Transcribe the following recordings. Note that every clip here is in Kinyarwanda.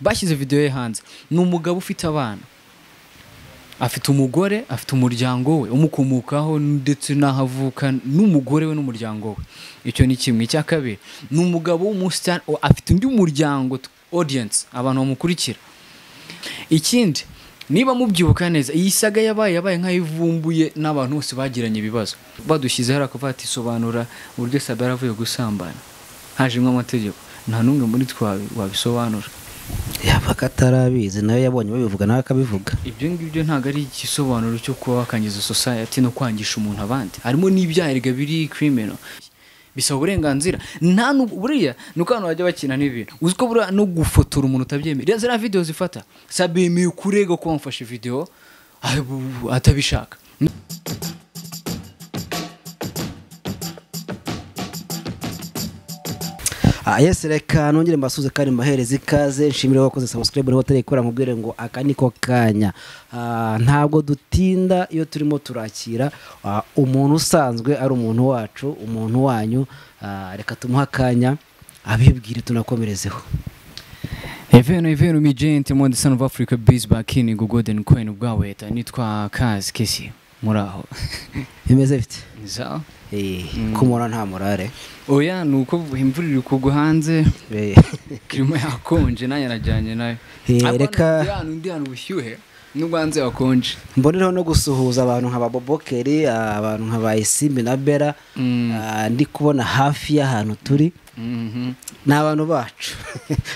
Bashyize video ye hanze. Ni umugabo ufite abana, afite umugore, afite umuryango we umukomokaho ndetse n'aho avuka n'umugore we n'umuryango we. Icyo ni kimwe. Icya kabiri, ni umugabo w'umusitari, afite undi muryango, audience, abantu bamukurikira. Ikindi, niba mubyibuka neza, iyi saga yabaye nk'ayivumbuye n'abantu bose bagiranye ibibazo. Badushyize hariya akavuga ati sobanura uburyo Sabe yaravuye gusambana, hajemo amategeko, nta n'umwe muri twe wabisobanura. Yaba atarabizi nawe yabonye babivuga nawe akabivuga. Ibyo ngibyo ntabwo ari igisobanuro cyo kuba wakangiza society no kwangisha umuntu abandi. Harimo n'ibyaha erega biri criminal, bisaba uburenganzira. Nta buriya ni uko abantu bajya bakina n'ibintu, uzi ko buriya no gufotora umuntu utabyemera, ziriya video zifata Sabe yemeye kurega ko wamufashe video atabishaka. Yes, reka nongere mbasuze kandi mbahereze ikaze, nshimire wakoze subscribe niba utarayikora, nkubwire ngo aka niko kanya. Ntabwo dutinda iyo turimo turakira umuntu usanzwe ari umuntu wacu, umuntu wanyu. Reka tumuhe akanya abibwire tunakomerezeho. Eveno eveno mi gente mo the son of Africa biz back in Golden Coin ubwaweta, nitwa Kazi Kesi, muraho. Bimeze bite? Sawa. Kumora nta morale. Oya, nuko imvura iri kugwa hanze, kirimo yakonje nanjye najyanye nayo. Reka ndi hano ubushyuhe nubwo hanze yakonje. Mbonereho no gusuhuza abantu nka Babobokeri, abantu nka Bayisimbi na Bera, ndi kubona hafi y'ahantu turi. Ni abantu bacu.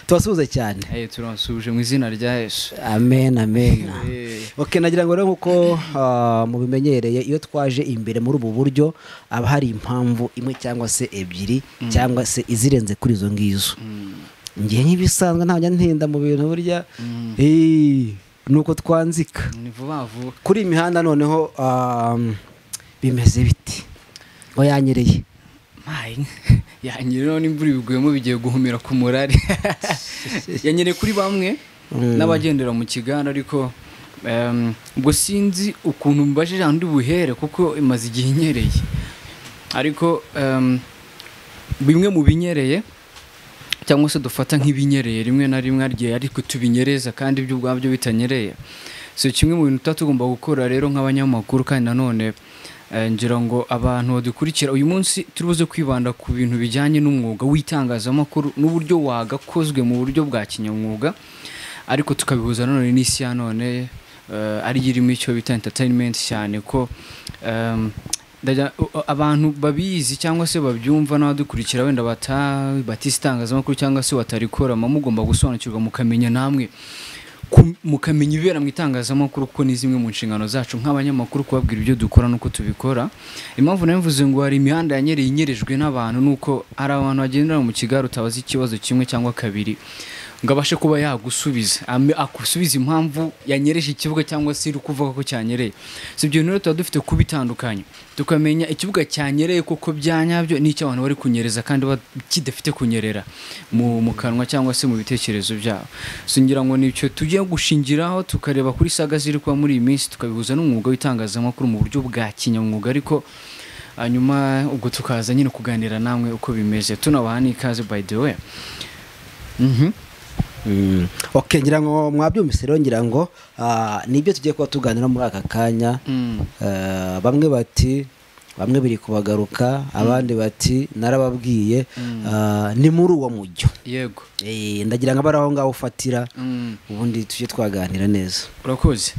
Tubasuhuze cyane. Turabasuhuje mu izina rya Yesu. Amen, amen. Okay, nagira ngo rero nkuko mubimenyereye, iyo twaje imbere muri ubu buryo aba hari impamvu imwe cyangwa se ebyiri cyangwa se izirenze kuri izo ngizo. Ngiye nk'ibisanzwe ntabwo ntinda mu bintu burya. Nuko twanzika. Ni vuba vuba. Kuri imihanda noneho bimeze biti? Ngo yanyereye. Yanyereye none imvura ibiguyemo bigiye guhumira ku murare. Yanyereye kuri bamwe n'abagendera mu kiganda, ariko ubwo sinzi ukuntu mbajije andi buhere kuko imaze igihe inyereye. Ariko bimwe mu binyereye cyangwa se dufata nk'ibinyereye rimwe na rimwe arye ariko tubinyereza kandi ibyo ubwabyo bitanyereye. So kimwe mu bintu tugomba gukora rero nk'abanyamakuru, kandi nanone ngira ngo abantu badukurikira uyu munsi turibuze kwibanda ku bintu bijyanye n'umwuga w'itangazamakuru n'uburyo wagakozwe mu buryo bwa kinyamwuga, ariko tukabihuza none n'isi ya none ari irimo icyo bita entertainment cyane ko abantu babizi cyangwa se babyumva n'abadukurikira wenda batisi itangazamakuru cyangwa se batarikora, mugomba gusobanukirwa mukamenya namwe mukamenya ibibera mu itangazamakuru, kuko ni zimwe mu nshingano zacu nk'abanyamakuru kubabwira ibyo dukora n'uko tubikora. Impamvu nabivuze ngo hari imihanda yanyereye inyerejwe n'abantu, nuko hari abantu bagendera mu kigare utabaza ikibazo kimwe cyangwa kabiri ngo abashe kuba yagusubiza, akusubiza impamvu yanyereje ikibuga cyangwa se iri kuvuga ko cyanyereye. Si ibyo rero tuba dufite kubitandukanya, tukamenya ikibuga cyanyereye koko byanyabyo n'icyo abantu bari kunyereza kandi kidafite kunyerera mu kanwa cyangwa se mu bitekerezo byabo. So ngira ngo nicyo tugiye gushingiraho, tukareba kuri saga ziri kuba muri iyi minsi, tukabihuza n'umwuga w'itangazamakuru mu buryo bwa kinyamwuga, ariko hanyuma ubwo tukaza nyine kuganira namwe uko bimeze. Tunabaha n'ikaze by the way. Okay, ngira ngo mwabyumvise rero, ngira ngo nibyo tugiye kuba tuganira muri aka kanya. Bamwe bati bamwe biri kubagaruka, abandi bati narababwiye. Ni muri uwo mujyo. Yego. Ndagira ngo abari aho ngaho ufatira ubundi tujye twaganira neza. Urakoze.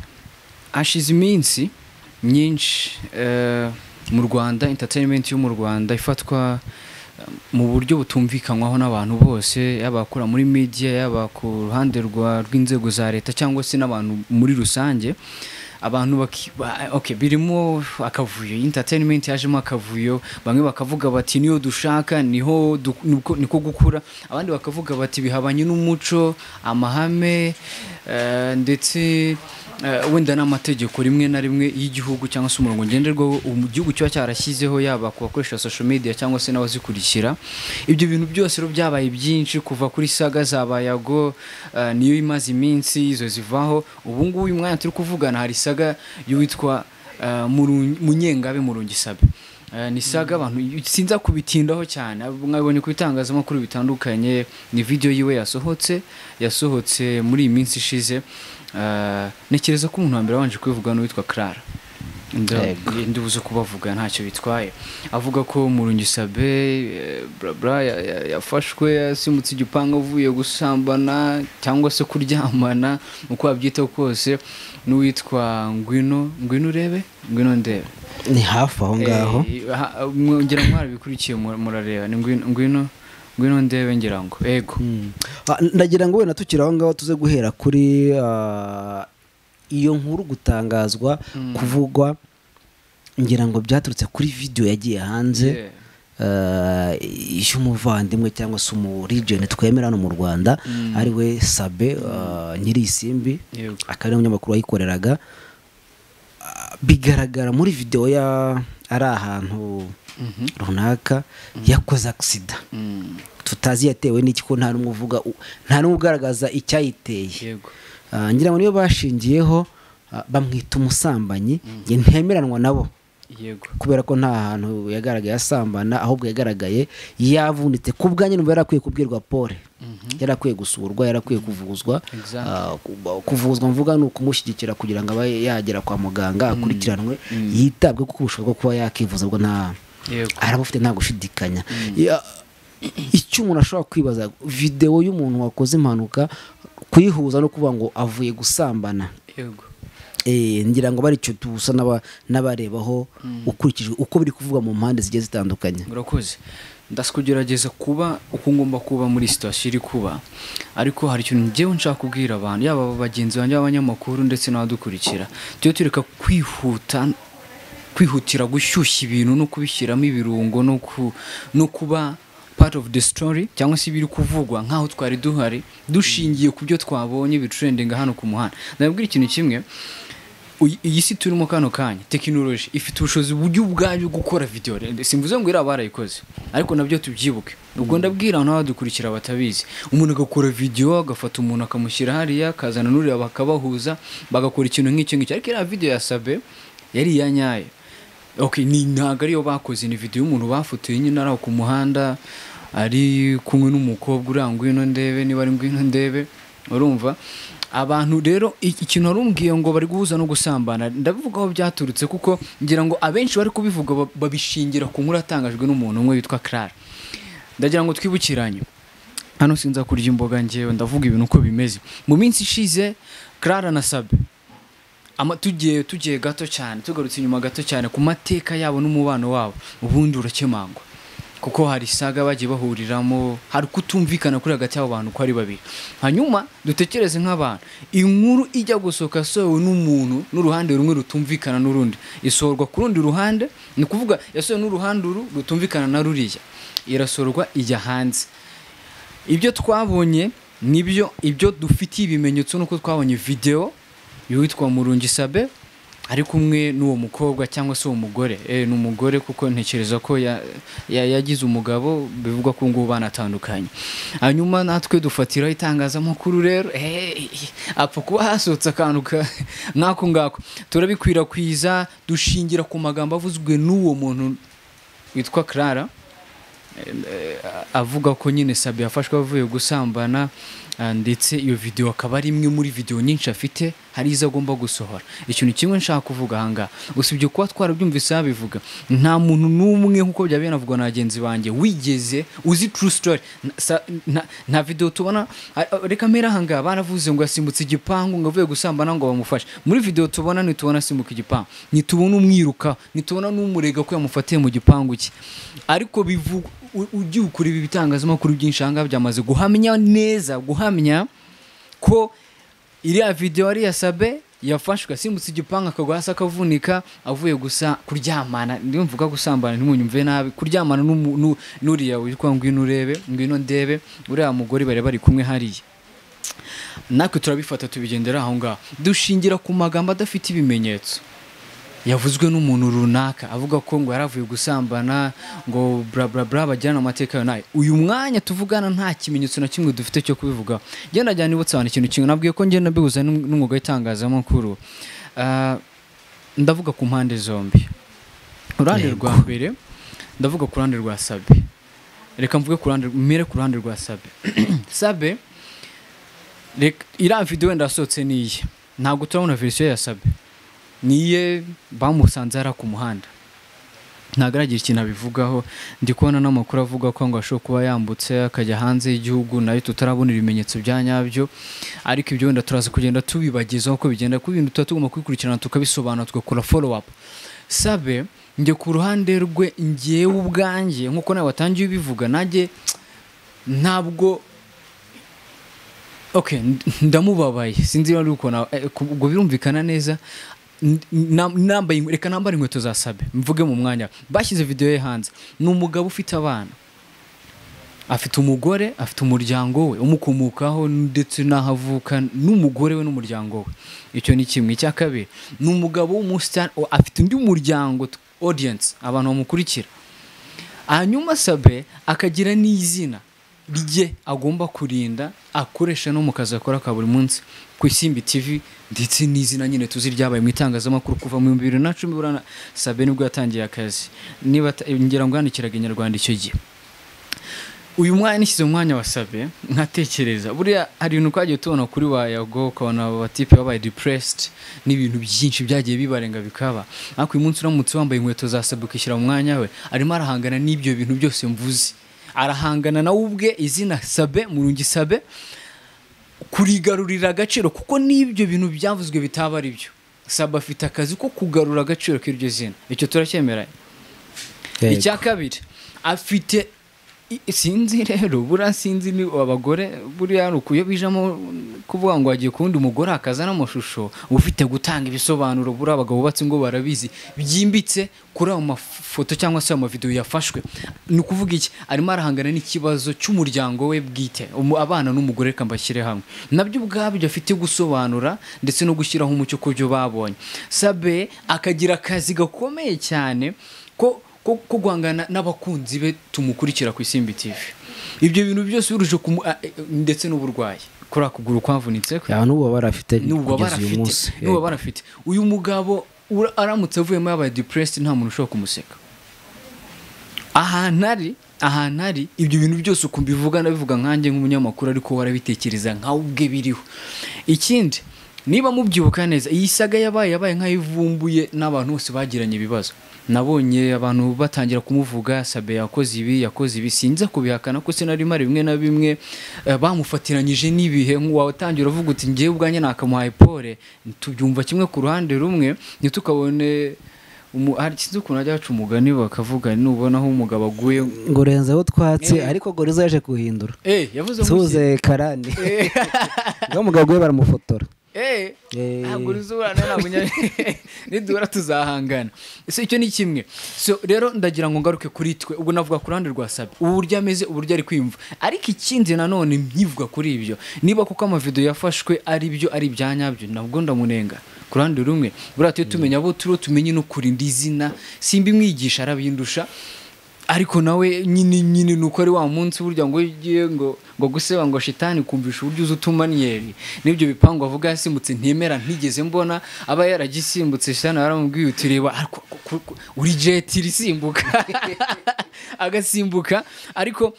Hashize iminsi myinshi mu Rwanda entertainment yo mu Rwanda ifatwa mu buryo butumvikanywaho n'abantu bose, yaba abakora muri media, yaba ku ruhande rw'inzego za leta cyangwa se n'abantu muri rusange. Abantu okay, birimo akavuyo, entertainment yajemo akavuyo, bamwe bakavuga bati niyo dushaka niho niko gukura, abandi bakavuga bati bihabanye n'umuco, amahame, ndetse wenda n'amategeko rimwe na rimwe y'igihugu cyangwa se umurongo ngenderwaho igihugu kiba cyarashyizeho, yaba ku bakoresha social media cyangwa se n'abazikurikira. Ibyo bintu byose rero byabaye byinshi kuva kuri saga za Bayago, niyo imaze iminsi izo zivaho. Ubu ngubu uyu mwanya turi kuvugana hari saga y'uwitwa Munyengabe Murungi Sabe. Ni saga abantu sinza kubitindaho cyane, mwabonye ku bitangazamakuru bitandukanye, ni video yiwe yasohotse muri iyi minsi ishize. Ntekereza ko umuntu wa mbere wabanje kubivuga ni uwitwa Clara. Ndibuze kubavuga ntacyo bitwaye, avuga ko Murungi Sabe bla bla yafashwe yasimbutse igipangu avuye gusambana cyangwa se kuryamana uko wabyita kose n'uwitwa Ngwino, Ngwino urebe, Ngwino ndebe, ni hafi aho ngaho. Ngira ngo mwarabikurikiye, murareba ni Ngwino, Ngwino ndebe, ngira ngo ego. Ndagira ngo wenda tukiri aho ngaho tuze guhera kuri iyo nkuru gutangazwa, kuvugwa, ngira ngo byaturutse kuri video yagiye hanze y'umuvandimwe cyangwa se umuregent twemera hano mu Rwanda, ari we Sabe nyiri Isimbi, akaba ari umunyamakuru wayikoreraga. Bigaragara muri video ya ari ahantu runaka yakoze accident tutazi yatewe n'iki, ko nta n'umwe uvuga, nta n'umwe ugaragaza icyayiteye. Ngira ngo niyo bashingiyeho bamwita umusambanyi, nge ntemeranwa nabo. Kubera ko nta hantu yagaragaye asambana, ahubwo yagaragaye yavunitse. Ku bwanjye numva yarakwiye kubwirwa pole, yarakwiye gusurwa, yarakwiye kuvuzwa. Kuvuzwa mvuga ni ukumushyigikira kugira ngo abe yagera kwa muganga, akurikiranwe, yitabwe, kuko ubushobozi bwo kuba yakivuza bwo nta arabufite, nta gushidikanya. Icyo umuntu ashobora kwibaza, video y'umuntu wakoze impanuka kuyihuza no kuvuga ngo avuye gusambana. Ngira ngo bari cyo tusa n'abarebaho ukurikije uko biri kuvuga mu mpande zigiye zitandukanye. Murakoze. Ndasikugerageza kuba uko ngomba kuba muri situation iri kuba, ariko hari ikintu ngewe nshaka kubwira abantu, yaba bagenzi banjye b'abanyamakuru ndetse n'abadukurikira, tujye tureka kwihutira gushyushya ibintu no kubishyiramo ibirungo no kuba part of the story cyangwa se ibiri kuvugwa nkaho twari duhari, dushingiye ku byo twabonye bitrendinga hano ku muhanda. Ndababwira ikintu kimwe, iyi si turimo kano kanya, tekinoloji ifite ubushobozi buryo ubwayo gukora video. Simvuze ngo iriya barayikoze, ariko nabyo tubyibuke. Ubwo ndabwira abantu badukurikira batabizi, umuntu agakora video agafata umuntu akamushyira hariya, akazana n'uriya bakabahuza, bagakora ikintu nk'icyo ngicyo. Ariko iriya video ya Sabe yari iya nyayo. Okay, ni ntago ariyo bakoze, ni video y'umuntu bafotoye nyine ari aho ku muhanda ari kumwe n'umukobwa uriya Ngwino ndebe, niba ari Ngwino ndebe, urumva. Abantu rero ikintu warumbwiye ngo bari guhuza no gusambana, ndabivuga aho byaturutse kuko ngira ngo abenshi bari kubivuga babishingira ku nkuru atangajwe n'umuntu umwe witwa Clara. Ndagira ngo twibukiranye, hano sinza kurya imboga ngewe, ndavuga ibintu uko bimeze. Mu minsi ishize Clara na Sabe, tugiye gato cyane, tugarutse inyuma gato cyane ku mateka yabo n'umubano wabo, ubundi urakemangwa kuko hari saga bagiye bahuriramo, hari kutumvikana kuri hagati y'abo bantu ko ari babiri. Hanyuma dutekereze nk'abantu, inkuru ijya gusohoka sohowe n'umuntu n'uruhande rumwe rutumvikana n'urundi, isohorwa ku rundi ruhande, ni kuvuga yasohowe n'uruhande uru rutumvikana na ruriya, irasorwa ijya hanze. Ibyo twabonye nibyo, ibyo dufitiye ibimenyetso nuko twabonye video y'uwitwa Murungi Sabe ari kumwe n'uwo mukobwa cyangwa se uwo mugore. Ni umugore kuko ntekereza ko yagize umugabo, bivugwa ko ngubu banatandukanye. Hanyuma natwe dufatira itangazamakuru rero, apfa kuba hasohotse akantu nk'ako ngako, turabikwirakwiza dushingira ku magambo avuzwe n'uwo muntu witwa Clara, avuga ko nyine Sabe yafashwe avuye gusambana, ndetse iyo video akaba ari imwe muri video nyinshi afite, hari izo agomba gusohora. Ikintu kimwe nshaka kuvuga aha ngaha, usibye kuba twarabyumvise babivuga, nta muntu n'umwe nkuko byaba binavugwa na bagenzi banjye wigeze uzi true story. Nta video tubona. Reka mpere aha ngaha, baravuze ngo yasimbutse igipangu ngo avuye gusambana ngo bamufashe. Muri video tubona ntitubona asimbuka igipangu, ntitubona umwiruka, ntitubona n'umurega ko yamufatiye mu gipangu cye. Ariko bivugwa, ugiye ukuri ibi bitangazamakuru byinshi aha ngaha byamaze guhamya neza, guhamya ko iriya video ari iya Sabe yafashwe asimbutse igipangu akagwa hasi akavunika avuye gusa kuryamana. Ndimvuga gusambana ntimunyumve nabi, kuryamana n'uriya witwa Ngwino urebe, Ngwino ndebe, uriya mugore bari bari kumwe hariya. Natwe turabifata tubigendera aho ngaho, dushingira ku magambo adafite ibimenyetso yavuzwe n'umuntu runaka avuga ko ngo yaravuye gusambana ngo bla bla bla, bajyana amateka nayo. Uyu mwanya tuvugana nta kimenyetso na kimwe dufite cyo kubivuga. Ngenda najyana nibutsa abantu ikintu kimwe, nabwiye ko ngenda mbihuza n'umwuga w'itangazamakuru. Ndavuga ku mpande zombi, Uruhande Yego. rwa mbere, ndavuga ku ruhande rwa Sabe. Reka mvuge ku ruhande, mere ku ruhande rwa Sabe. Sabe, reka iriya video wenda yasohotse niye, ntabwo turabona version ya Sabe, niye bamusanze hariya ku muhanda, ntabwo aragira ikintu abivugaho. Ndi kubona n'amakuru avuga ko ngo ashobora kuba yambutse akajya hanze y'igihugu, nayo tutarabona ibimenyetso bya nyabyo, ariko ibyo wenda turaza kugenda tubibagezaho uko bigenda, kuko ibintu tuba tugomba kubikurikirana, tukabisobanura, tugakora follow up. Sabe, njye ku ruhande rwe, njyewe ubwanjye, nk'uko nawe watangiye ubivuga, nanjye ntabwo, okay, ndamubabaye. Sinzi niba ari ukuntu ubwo birumvikana neza. Nambaye, reka nambare inkweto za Sabe, mvuge mu mwanya. Bashyize video ye hanze, ni umugabo ufite abana, afite umugore, afite umuryango we umukomokaho, ndetse n'aho avuka n'umugore we n'umuryango we. Icyo ni kimwe. Icya kabiri, ni umugabo w'umusitari, afite undi muryango, audience, abantu bamukurikira. Hanyuma Sabe akagira n'izina rye agomba kurinda, akoresha no mu kazi akora ka buri munsi ku Isimbi TV, ndetse n'izina nyine tuzi ryabaye mu itangazamakuru kuva mu 2010. Burana Sabe nibwo yatangiye akazi, niba ngira ngo yandikiraga Inyarwanda icyo gihe. Uyu mwanya nishyize mu mwanya wa Sabe, nkatekereza, buriya hari ibintu twagiye tubona kuri ba Yago, ukabona abatipe babaye depressed n'ibintu byinshi byagiye bibarenga bikaba. Ariko uyu munsi uramutse wambaye inkweto za Sabe, ukishyira mu mwanya we, arimo arahangana n'ibyo bintu byose mvuze. Arahangana nawe ubwe, izina Sabe Murungi Sabe, kurigarurira agaciro, kuko n'ibyo bintu byavuzwe bitaba ari byo, Sabe afite akazi ko kugarura agaciro k'iryo zina. Icyo turacyemera? Yego. Icya kabiri, afite sinzi rero, buriya sinzi ni abagore, buriya hari uku iyo bijamo kuvuga ngo hagiye ku wundi mugore hakaza n'amashusho, ufite gutanga ibisobanuro. Buriya abagabo bubatse ngo barabizi byimbitse kuri ayo mafoto cyangwa se ayo mavidewo yafashwe. Ni ukuvuga iki? Arimo arahangana n'ikibazo cy'umuryango we bwite, abana n'umugore, reka mbashyire hamwe, nabyo ubwabyo afite gusobanura ndetse no gushyiraho umucyo ku byo babonye. Sabe akagira akazi gakomeye cyane ko guhangana n'abakunzi be tumukurikira ku Isimbi TV. Ibyo bintu byose uruje ndetse n'uburwayi kuri ako kuguru kwavunitse kwe. Ya, n'ubu barafite N'ubwo kugeza uyu barafite munsi. N'ubu barafite. Uyu mugabo aramutse avuyemo yabaye depressed, nta muntu ushobora kumuseka ahantu ari. Ahantu ari, ibyo bintu byose uko mbivuga, ndabivuga nkanjye nk'umunyamakuru, ariko warabitekereza nkawe ubwe biriho. Ikindi, niba mubyibuka neza, iyi saga yabaye nk'ayivumbuye n'abantu bose bagiranye ibibazo. Nabonye abantu batangira kumuvuga, Sabe yakoze ibi, yakoze ibi. Sinza kubihakana ko sinari mpari, bimwe na bimwe bamufatiranyije n'ibihe. Watangira uvuga uti ngewe ubwanjye nakamuhaye pole. Tubyumva kimwe ku ruhande rumwe, ntitukabone hari, sinzi ukuntu hajya haca umugani bakavuga, nubona aho umugabo aguye Ngo renzaho twatsi. Ariko Gorizo yaje kuhindura. Yavuze ngo iki? Suze karani ngo umugabo aguye baramufotora. Ntabwo uruzura ntabwo niduhura tuzahangana. So icyo ni kimwe. So rero ndagira ngo ngaruke kuri twe. Ubwo navuga ku ruhande rwa Sabe, uburyo ameze, uburyo ari kwiyumva. Ariko ikindi nanone nkivuga kuri ibyo, niba kuko amavideo yafashwe ari byo, ari ibya nyabyo, nabwo ndamunenga ku ruhande rumwe. Buriya tujye tumenya abo turiho, tumenye no kurinda izina. Simba imwigisha, arabindusha, ariko nawe nyine nuko ari wa munsi burya ngo iyo ugiye ngo guseba, ngo shitani kumvisha uburyo uzi utumaniyeri n'ibyo bipangu avuga yasimbutse, ntemera, ntigeze mbona aba yaragisimbutse. Shitani yaramubwiye uti reba ariko uri jet risimbuka, agasimbuka. Ariko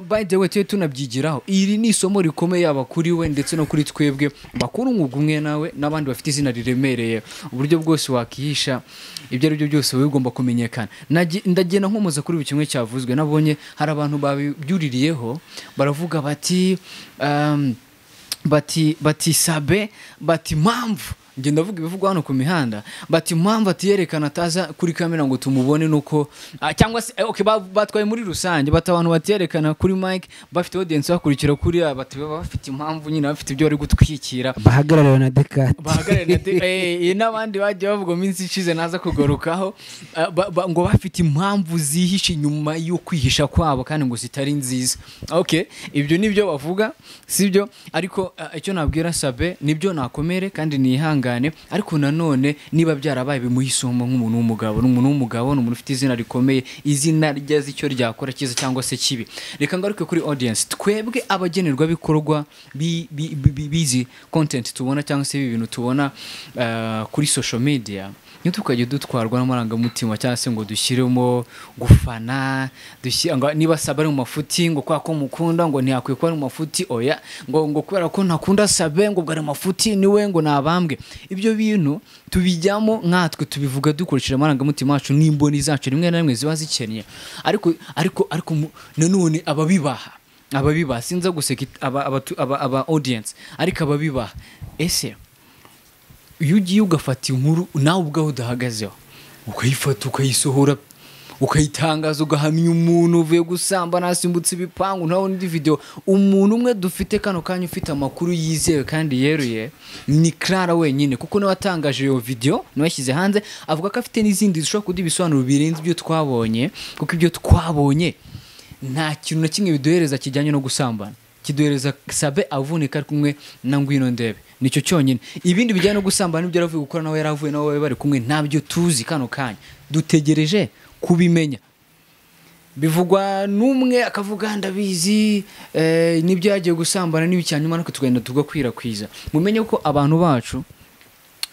by the way, tujye tunabyigiraho. Iri ni isomo rikomeye, yaba kuri we ndetse no kuri twebwe bakuru umwuga umwe nawe n'abandi bafite izina riremereye. Uburyo bwose wakihisha, ibyo ari byo byose, wowe ugomba kumenyekana. Ndagenda nkomoza kuri buri kimwe cyavuzwe. Nabonye hari abantu babyuririyeho, baravuga bati bati Sabe, bati mpamvu, njye ndavuga ibivugwa hano ku mihanda, bati impamvu atiyerekana, ataza kuri kamera ngo tumubone, nuko cyangwa se okay, batwaye muri rusange, bati abantu batiyerekana kuri mic bafite audience bakurikira kuri, bati baba bafite impamvu nyine, bafite ibyo bari gutwikira. Bahagarariwe na Dekati. Bahagarariwe na n'abandi bagiye bavuga mu minsi ishize naza kugarukaho, ngo bafite impamvu zihishe inyuma yo kwihisha kwabo kandi ngo zitari nziza. Okay, ibyo nibyo bavuga, sibyo? Ariko icyo nabwira Sabe nibyo, nakomere kandi nihangane. Ariko nanone niba byarabaye, bimuha isomo nk'umuntu w'umugabo. Ni umuntu w'umugabo, ni umuntu ufite izina rikomeye, izina ryazi icyo ryakora, cyiza cyangwa se kibi. Reka ngaruke kuri audience, twebwe abagenerwabikorwa bizi content tubona cyangwa se ibi bintu tubona kuri social media. Ntitukajye dutwarwa n'amarangamutima cyangwa se ngo dushyiremo gufana, ngo niba Sabe ari mu mafuti ngo kubera ko mukunda ngo ntiyakwiye kuba ari mu mafuti, oya, ngo kubera ko ntakunda Sabe ngo ubwo ari mu mafuti niwe ngo nabambwe. Ibyo bintu tubijyamo nkatwe tubivuga dukoresheje amarangamutima yacu n'imboni zacu rimwe na rimwe ziba zikennye, ariko nanone ababibaha sinza guseka aba audience, ariko ababibaha, ese iyo ugiye ugafata inkuru nawe ubwawe udahagazeho ukayifata ukayisohora ukayitangaza ugahamya umuntu uvuye gusamba nasimbutse ibipangu ntawe undi video, umuntu umwe dufite kano kanya ufite amakuru yizewe kandi yeruye ni Clara wenyine, kuko niwe watangaje iyo video, niwe yashyize hanze, avuga ko afite n'izindi zishobora kuduha ibisobanuro birenze ibyo twabonye, kuko ibyo twabonye nta kintu na kimwe biduhereza kijyanye no gusambana, kiduhereza Sabe avunika ari kumwe na Ngwino Ndebe, nicyo cyonyine. Ibindi bijyanye no gusambana n'ibyo yaravuye gukora nawe yaravuye nawe bari kumwe ntabyo tuzi kano kanya, dutegereje kubimenya. Bivugwa n'umwe akavuga ndabizi, nibyo yagiye gusambana n'ibicyanyuma, ariko tugenda tugakwirakwiza. Mumenye ko abantu bacu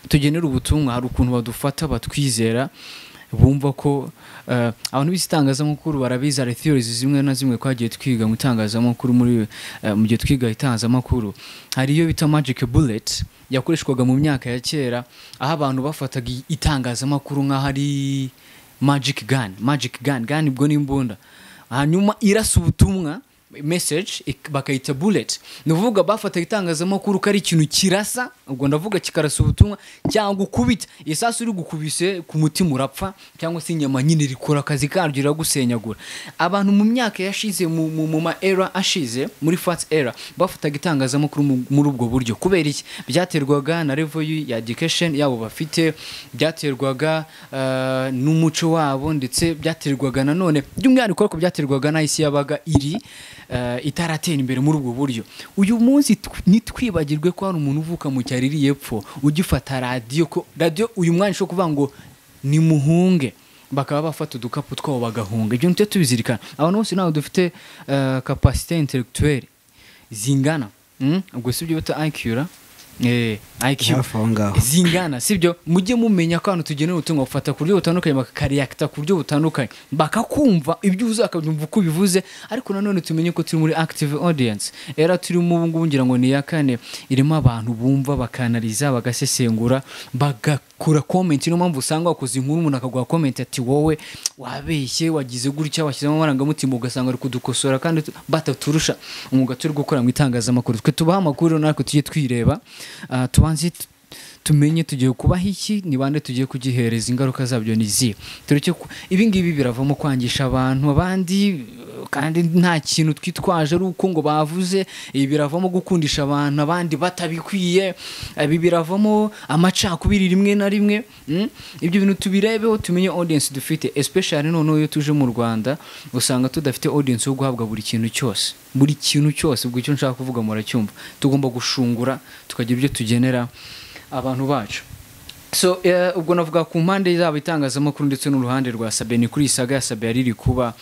tugenera ubutumwa hari ukuntu badufata batwizera, bumva ko abantu b'itangazamakuru barabizi, hari theories zimwe na zimwe twagiye twiga mu itangazamakuru muri mu gihe twiga itangazamakuru, hari iyo bita magic bullet yakoreshwaga mu myaka ya kera, aho abantu bafataga itangazamakuru nk'aho ari magic gun, magic gun, gun ubwo ni imbunda, hanyuma irasa ubutumwa message bakayita bullet. Ni ukuvuga bafataga itangazamakuru ko ari ikintu kirasa, ubwo ndavuga kikarasa ubutumwa cyangwa ukubita isasu uri gukubise ku mutima urapfa, cyangwa se inyama nyine rikora akazi karyo iragusenyagura. Abantu mu myaka yashize mu ma era ashize, muri fat era, bafataga itangazamakuru muri ubwo buryo. Kubera iki? Byaterwaga na level ya education yabo bafite, byaterwaga n'umuco wabo, ndetse byaterwaga nanone by'umwihariko ariko byaterwaga na isi yabaga iri itaratera imbere muri ubwo buryo. Uyu munsi nitwibagirwe ko hari umuntu uvuka mu cyaro iri yepfo ugifata radio, ko radio uyu mwanya ushobora kuvuga ngo ni muhunge, bakaba bafata udukapu twabo bagahunga. Ibyo ntitujye tubizirikana. Abantu bose ntabwo dufite capacité intellectuelle zingana. Ubwo si byo bita IQ ra? IQ hafi aho ngaho zingana, sibyo? Mujye mumenya ko abantu tugenera ubutumwa bafata ku buryo butandukanye, bakareacta ku buryo butandukanye, bakakumva ibyo uvuze bakabyumva uko ubivuze, ariko nanone tumenye ko turi muri active audience. Era turimo ubu ngubu ngira ngo ni iya kane, irimo abantu bumva bakanaliza bagasesengura bagakora comment. Niyo mpamvu usanga wakoze inkuru umuntu akaguha comment ati wowe wabeshye, wagize gutya, washyizemo amarangamutima, ugasanga ari kudukosora kandi bataturusha umwuga turi gukora mu itangazamakuru. Twe tubaha amakuru natwe tujye twireba, tubanze tumenye tugiye kubaha iki, ni bande tugiye kugihereza, ingaruka zabyo ni izihe. Tureke ibi ngibi biravamo kwangisha abantu abandi kandi nta kintu twitwaje ari uko ngo bavuze. Ibi biravamo gukundisha abantu abandi batabikwiye, ibi biravamo amacakubiri rimwe na rimwe. Ibyo bintu tubirebeho, tumenye audience dufite, especially noneho iyo tuje mu Rwanda usanga tudafite audience yo guhabwa buri kintu cyose, buri kintu cyose. Ubwo icyo nshaka kuvuga muracyumva, tugomba gushungura tukagira ibyo tugenera abantu bacu. So ubwo navuga ku mpande zabo itangazamakuru ndetse n'uruhande rwa Sabe, ni kuri saga ya Sabe yari iri kuba.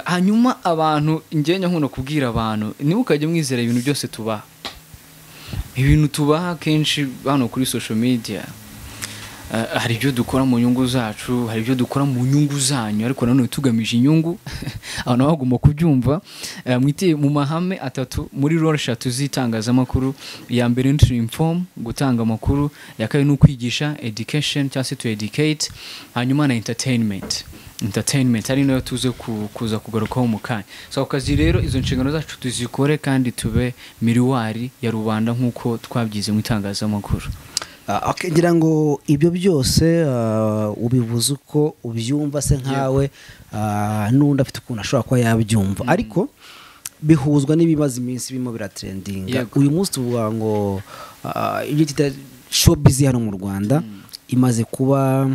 Hanyuma abantu ngenya nkuno kubwira abantu, ntimukajye mwizera ibintu byose tubaha. Ibintu tubaha kenshi hano kuri social media, hari ibyo dukora mu nyungu zacu, hari ibyo dukora mu nyungu zanyu, ariko nanone tugamije inyungu. Abantu bagomba kubyumva. Mwite mu mahame atatu muri role eshatu z'itangazamakuru. Iya mbere ni to inform, gutanga amakuru. Iya kabiri ni ukwigisha, education cyangwa se to educate. Hanyuma na entertainment, entertainment ari nayo tuze kuza kugarukaho mu kanya. So ako kazi rero, izo nshingano zacu tuzikore kandi tube miruwari ya rubanda nk'uko twabyize mu itangazamakuru. Okay, ngira ngo ibyo byose ubivuze uko ubyumva se nkawe, n'undi afite ukuntu ashobora kuba yabyumva, ariko bihuzwa n'ibimaze iminsi birimo biratrendinga. Uyu munsi tuvuga ngo ibyo twita showbiz hano mu Rwanda imaze kuba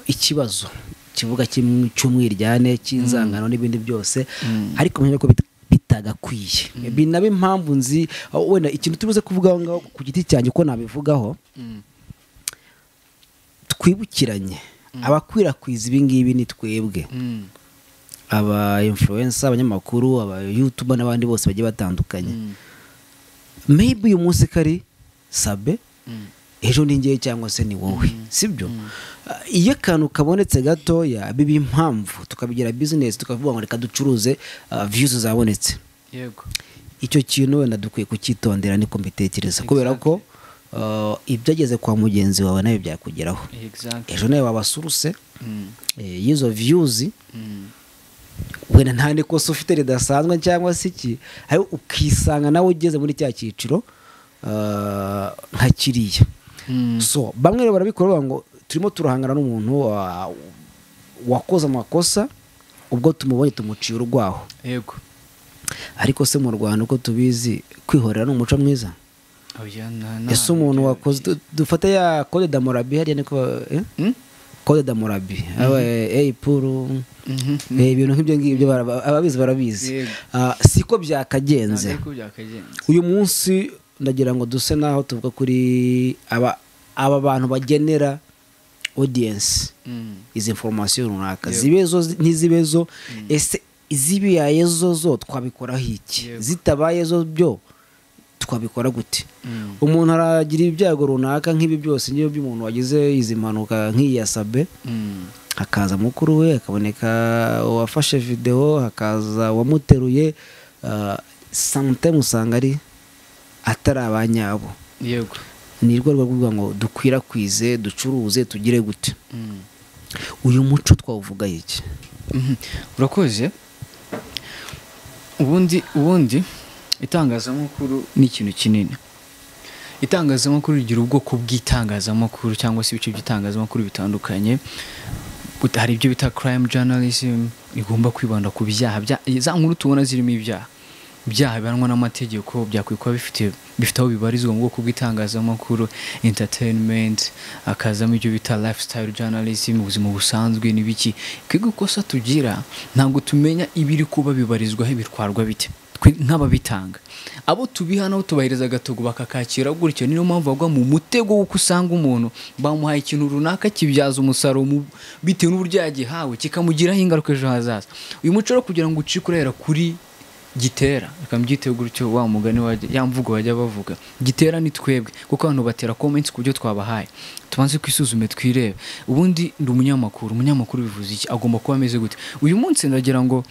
ikibazo kivuga cy'umwiryane, cy'inzangano n'ibindi byose, ariko menya ko bitagakwiye. Binaba impamvu nzi wenda ikintu tubuze kuvuga aho ngaho ku giti cyanjye uko nabivugaho, twibukiranye abakwirakwiza ibi ngibi ni twebwe, aba influencer, abanyamakuru, aba youtuber n'abandi bose bagiye batandukanye. Maybe uyu munsi kari Sabe, Ejo ni ngewe cyangwa se ni wowe, sibyo? Iyo akantu kabonetse gatoya biba impamvu, tukabigira business, tukavuga ngo reka ducuruze, views zabonetse. Icyo kintu wenda dukwiye kucyitondera, niko mbitekereza, kubera ko ibyageze kwa mugenzi wawe nawe byakugeraho. Ejo nawe waba source y'izo views. Wenda nta n'ikosa ufite ridasanzwe cyangwa se iki, ariko ukisanga nawe ugeze muri cya cyiciro nka kiriya. So bamwe rero barabikora bavuga ngo turimo turahangana n'umuntu wakoze amakosa, ubwo tumubonye tumuciye urwaho. Ariko se mu Rwanda, uko tubizi, kwihorera ni umuco mwiza? Oya, na Ese umuntu wakoze, dufate ya code d'Hammurabi hariya, niko, eh? Code d'Hammurabi, puru, ibintu nk'ibyo ngibyo, ababizi barabizi. Siko byakagenze. Ntabwo ariko byakagenze. Uyu munsi ndagira ngo duse naho tuvuga kuri aba bantu bagenera audience izi information runaka, zibe zo ntizibe zo. Ese izibiyaye zo zo twabikoraho iki? Zitabaye zo byo twabikora gute? Umuntu aragira ibyago runaka nk'ibi byose, nk'iyo by'umuntu wagize izi mpanuka nk'iyi ya Sabe, hakaza mukuru we, hakaboneka uwafashe videwo, hakaza uwamuteruye, sometimes usanga ari atari abanyabo. Ni rwo rwo kuvuga ngo dukwirakwize, ducuruze, tugire gute. Uyu muco twawuvuga iki? Urakoze. Ubundi itangazamakuru ni ikintu kinini. Itangazamakuru rigira ubwoko bw'itangazamakuru cyangwa se ibice by'itangazamakuru bitandukanye. Hari ibyo bita crime journalism, igomba kwibanda ku byaha, za nkuru tubona zirimo ibyaha, ibyaha bihanwa n'amategeko, byakwiye kuba bifite aho bibarizwa mu bwoko bw'itangazamakuru. Entertainment, hakazamo ibyo bita lifestyle journalism, ubuzima busanzwe n'ibiki. Twebwe ikosa tugira, ntabwo tumenya ibiri kuba bibarizwaho, bitwarwa bite. Twe nk'ababitanga, abo tubiha nabo tubahereza agatogo bakakakira gutyo. Niyo mpamvu bagwa mu mutego w'uko usanga umuntu bamuhaye ikintu runaka, kibyaza umusaruro bitewe n'uburyo yagihawe, kikamugiraho ingaruka ejo hazaza. Uyu muco rero kugira ngo ucike, urahera kuri gitera, reka mbyite gutyo, wa mugani ya mvugo bajya bavuga, gitera ni twebwe, kuko abantu batera comments ku byo twabahaye. Tubanze kwisuzume, twirebe. Ubundi ndi umunyamakuru, umunyamakuru bivuze iki? Agomba kuba ameze gute? Uyu munsi ndagira ngo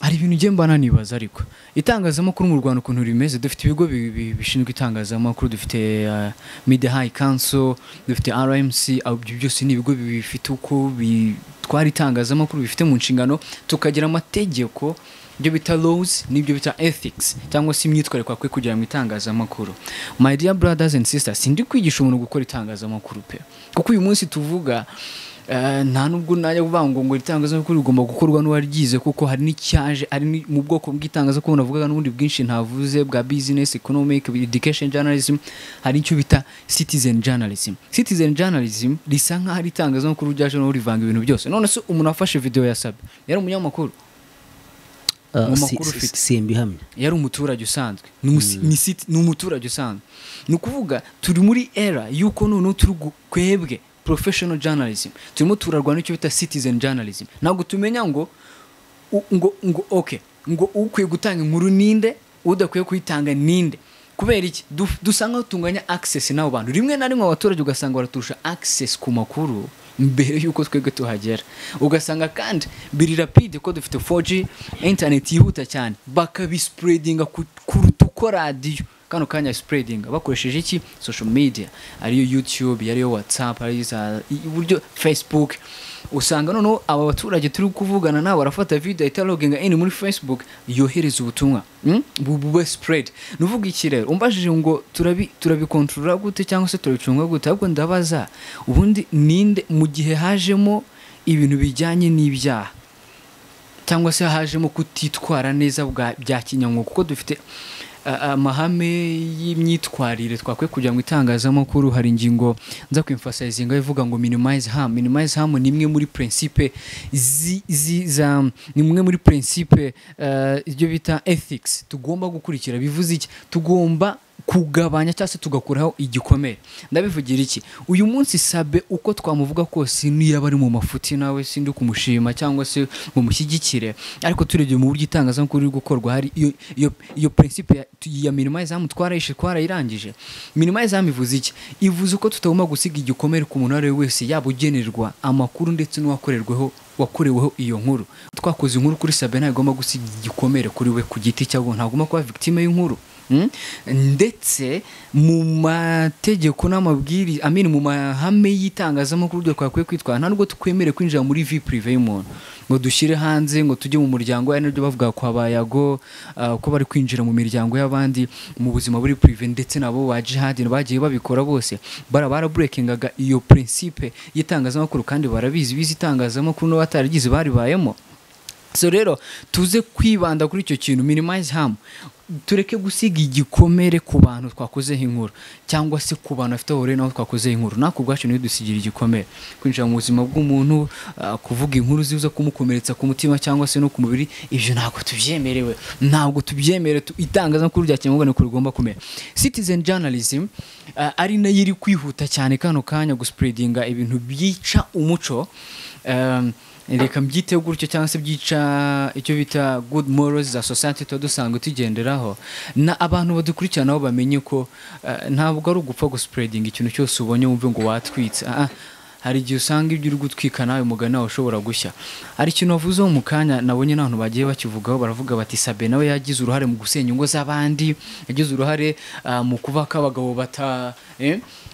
hari ibintu ngiye mba nanibaza, ariko itangazamakuru mu Rwanda ukuntu rimeze, dufite ibigo bishinzwe itangazamakuru, dufite Media High Council, dufite RMC. Aho ibyo byose ni ibigo bifite uko bitwara itangazamakuru, bifite mu nshingano. Tukagira amategeko, ibyo bita laws n'ibyo bita ethics cyangwa se imyitwarire twakwiye kugira mu itangazamakuru. My dear brothers and sisters, sindi kwigisha umuntu gukora itangazamakuru pe, kuko uyu munsi tuvuga, nta nubwo najya kuvuga ngo itangazamakuru rigomba gukorwa n'uwaryize, kuko hari n'icyaje ari mu bwoko bw'itangazamakuru navugaga n'ubundi bwinshi ntavuze, bwa business, economic, education journalism. Hari icyo bita citizen journalism. Citizen journalism risa nk'aho ari itangazamakuru ryaje no rivanga ibintu byose. None se umuntu afashe video ya Sabe yari umunyamakuru? Mu makuru ufite. Simbihamya. Yari umuturage usanzwe. Ni umuturage usanzwe. Ni ukuvuga turi muri era y'uko noneho turi kwebwe professional journalism turimo turarwana n'icyo bita citizen journalism. Ntabwo tumenya ngo ngo okay, ngo ukwiye gutanga inkuru ninde, udakwiye kuyitanga ninde. Kubera iki? Dusa nkaho tunganya access n'abo bantu. Rimwe na rimwe abaturage ugasanga baraturusha access ku makuru mbere y'uko twebwe tuhagera. Ugasanga kandi biri rapide ko dufite 4G internet yihuta cyane, bakabispreadinga kuruta uko radiyo kano kanya spreadinga, bakoresheje iki? Social media, ariyo YouTube, ariyo WhatsApp, ariyo za uburyo Facebook. Usanga noneho aba baturage turi kuvugana nabo barafata video, ahita loginga in muri Facebook, yohereza ubutumwa, bube spread. Nuvuga iki rero? Umbajije ngo turabikontorora gute cyangwa se turabicunga gute, ahubwo ndabaza ubundi ninde, mu gihe hajemo ibintu bijyanye n'ibyaha cyangwa se hajemo kutitwara neza bya kinyamwuga, kuko dufite amahame y'imyitwarire twakwiye kugira ngo itangazamakuru. Hari ingingo nza kwemphasizinga ivuga ngo minimize harm. Minimize harm ni imwe muri principe zi, zi, za ni imwe muri principe ibyo bita ethics tugomba gukurikira. Bivuze iki? Tugomba kugabanya cyangwa se tugakuraho igikomere. Ndabivugira iki? Uyu munsi Sabe uko twamuvuga kose, niyo aba ari mu mafuti, nawe sindi kumushima cyangwa se ngo mushyigikire, ariko turebye mu buryo itangazamakuru riri gukorwa, hari iyo principe ya minimize harm twarayishe, twarayirangije. Minimize harm ivuze iki? Ivuze ko tutagomba gusiga igikomere ku muntu uwo ari we wese, yaba ugenerwa amakuru ndetse n'uwakorerweho, wakoreweho iyo nkuru. Twakoze inkuru kuri Sabe, ntagomba gusiga igikomere kuri we ku giti cye, ahubwo ntagomba kuba victime y'inkuru. Ndetse mu mategeko n'amabwiriza, amini mu mahame y'itangazamakuru uburyo twakwiye kwitwara, nta nubwo twemerewe kwinjira muri vie privée y'umuntu ngo dushyire hanze, ngo tujye mu muryango we. Nibyo bavuga kwa Bayago, ko bari kwinjira mu miryango y'abandi, mu buzima buri privé, ndetse nabo ba Jihad bagiye babikora bose, barabreakingaga iyo principe y'itangazamakuru, kandi barabizi, bize itangazamakuru n'abatarigize baribayemo. So rero tuze kwibanda kuri icyo kintu, minimize harm, tureke gusiga igikomere ku bantu twakozeho inkuru, cyangwa se ku bantu bafite aho bahuriye n'aho twakozeho inkuru. Natwe ubwacu ntidusigire igikomere. Kwinjira mu buzima bw'umuntu, kuvuga inkuru ziza kumukomeretsa ku mutima cyangwa se no ku mubiri, ibyo ntabwo tubyemerewe, ntabwo tubyemerewe. Itangazamakuru rya kinyamwuga niko rigomba kumera. Citizen journalism, ari nayo iri kwihuta cyane kano kanya guspreadinga ibintu byica umuco, reka mbyiteho gutyo, cyangwa se byica icyo bita good morals za society tuba dusanzwe tugenderaho, na abantu badukurikirana nabo bamenye ko ntabwo ari ugupfa guspreadinga ikintu cyose ubonye wumve ngo watwitse. Hari igihe usanga ibyo uri gutwika nawe mugani wawe ushobora gushya. Hari ikintu wavuzeho mu kanya nabonye n'abantu bagiye bakivugaho, baravuga bati Sabe nawe yagize uruhare mu gusenya ingo z'abandi, yagize uruhare mu kuba ko abagabo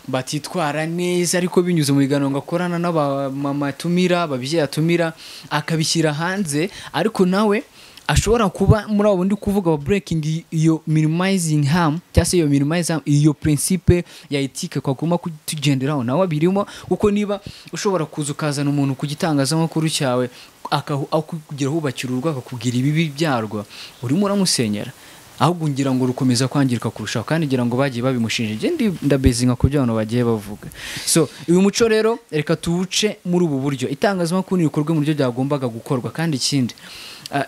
batitwara neza, ariko binyuze mu biganiro ngo akorana n'abamama atumira, ababyeyi atumira, akabishyira hanze, ariko nawe ashobora kuba muri abo ndi kuvuga wa breaking iyo minimizing harm, cyangwa se iyo minimize harm, iyo principe ya ethique twagomba kutugenderaho, nawe abirimo. Kuko niba ushobora kuza ukazana umuntu ku gitangazamakuru cyawe, kugira hubakira urugo, akakubwira ibibi byarwo, urimo uramusenyera, ahubwo ngira ngo rukomeza kwangirika kurushaho, kandi ngira ngo bagiye babimushinja. Njye ndabezinga ku byo abantu bagiye bavuga. So uyu muco rero reka tuwuce muri ubu buryo, itangazamakuru rikorwe mu buryo byagombaga gukorwa. Kandi ikindi,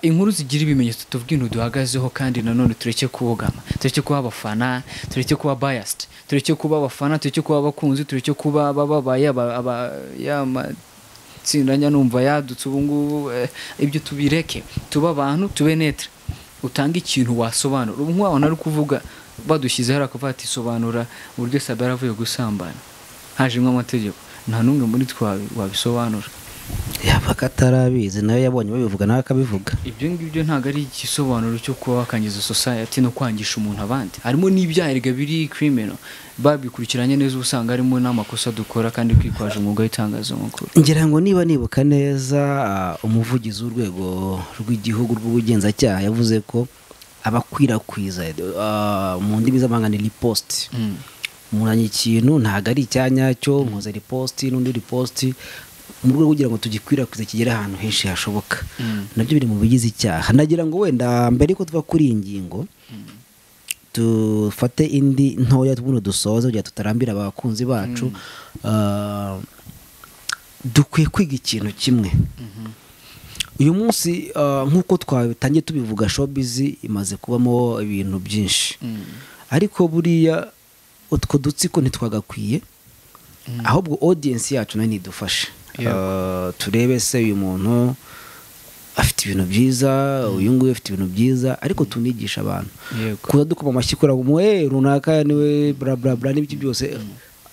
inkuru zigira ibimenyetso, tuvuge ibintu duhagazeho, kandi nanone tureke kubogama, tureke kuba abafana, tureke kuba biased, tureke kuba abafana, tureke kuba abakunzi, tureke kuba abababaye, ya matsinda njya numva yadutse ubu ngubu, ibyo tubireke, tube abantu, tube neutre, utange ikintu wasobanura. Ubu nk'ubu ari kuvuga badushyize hariya akavuga ati sobanura uburyo Sabe yaravuye gusambana, hajemo amategeko, nta n'umwe muri twe wabisobanura. Yaba atarabizi, nawe yabonye babivuga, nawe akabivuga. Ibyo ngibyo ntabwo ari igisobanuro cyo kuba wakangiza society no kwangisha umuntu abandi. Harimo n'ibyaha erega biri criminal, babikurikiranye neza usanga harimo n'amakosa dukora kandi kwitwaje umwuga w'itangazamakuru. Ngira ngo niba nibuka neza, umuvugizi w'urwego rw'igihugu rw'ubugenzacyaha yavuze ko abakwirakwiza, mu ndimi z'amahanga ni repost, muranye ikintu ntabwo ari icyanyacyo, nkoze repost n'undi repost mu rwego kugira ngo tugikwirakwize kigere ahantu henshi hashoboka, nabyo biri mu bigize icyaha. Nagira ngo wenda mbere yuko tuva kuri iyi ngingo dufate indi ntoya tubuno dusoze kugira tutarambira abakunzi bacu. Dukwiye kwiga ikintu kimwe uyu munsi, nk'uko twatangiye tubivuga, showbiz imaze kubamo ibintu byinshi, ariko buriya utwo dutsiko ntitwagakwiye, ahubwo audience yacu nayo nidufashe. Turebe se uyu muntu afite ibintu byiza, uyu nguyu afite ibintu byiza, ariko tunigisha abantu kuza dukoma amashyi kuri abo runaka niwe bla bla bla n'ibiki byose,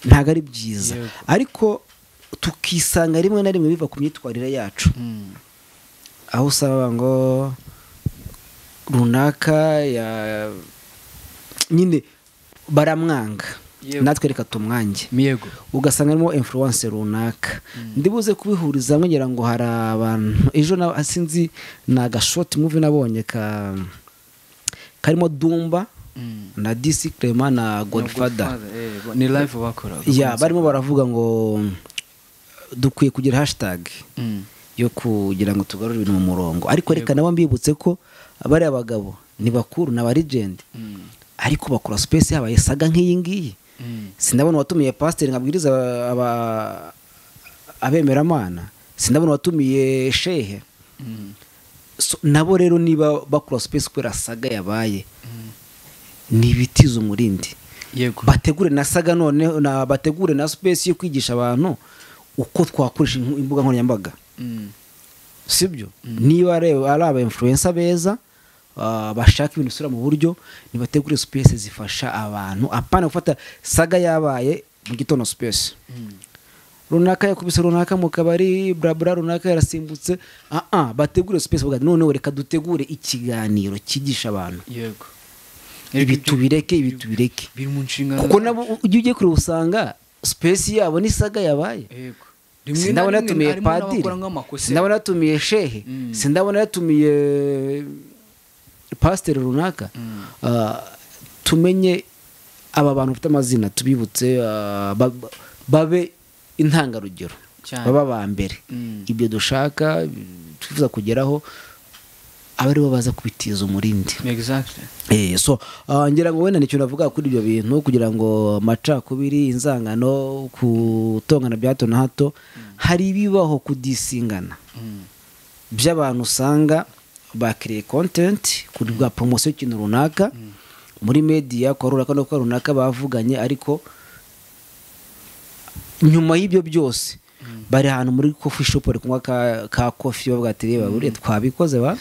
ntabwo ari byiza. Ariko tukisanga rimwe na rimwe biva ku myitwarire yacu, aho usaba ngo runaka ya nyine baramwanga, natwe reka tumwange, ugasanga harimo influence runaka. Ndibuze kubihuriza hamwe, ngira ngo hari abantu ejo sinzi ni agashort movie nabonye karimo Dumba na DC Clement na Godfather. Ni live bakoraga. Ya, barimo baravuga ngo dukwiye kugira hashtag yo kugira ngo tugarure ibintu mu murongo, ariko reka nabo mbibutse ko bariya bagabo ni bakuru, ni aba legend, ariko bakora space yabaye saga nk'iyi ngiyi. Sindabona watumiye pasiteri nkabwiriza abemeramana, sindabona watumiye shehe. So, nabo rero niba bakora space kubera saga yabaye, Ni ibitiza umurindi. Yego. Bategure na saga none na bategure na space yo kwigisha abantu uko twakoresha imbuga nkoranyambaga. Sibyo? Niba ari aba influencer beza bashaka ibintu bisubira mu buryo, nibategure space zifasha abantu, apana gufata saga yabaye mu gitondo space. Runaka yakubise runaka mu kabari, bla bla, runaka yarasimbutse. Bategure space bavuga noneho reka dutegure ikiganiro cyigisha abantu. Yego. Ibi tubireke, ibi tubireke. Biri mu nshingano. Kuko nabo ujya ugiye kure usanga space yabo ni saga yabaye. Yego. Sindabona yatumiye padiri, sindabona yatumiye shehe, sindabona yatumiye pasiteri runaka. Tumenye aba bantu bafite amazina, tubibutse babe intangarugero, baba ba mbere. Ibyo dushaka twifuza kugeraho aba aribo baza kubitiza umurindi. Exactly. So ngira ngo wenda nicyo navuga kuri ibyo bintu, kugira ngo amacakubiri, inzangano, kutongana bya hato na hato, hari ibibaho kudisingana by'abantu usanga bakiriye content kuri bwa promotion y'ikintu runaka muri media kwa runaka no kwa runaka bavuganye, ariko nyuma y'ibyo byose bari ahantu muri coffee shop bari kunywa ka coffee bavuga ati reba buriya twabikoze ba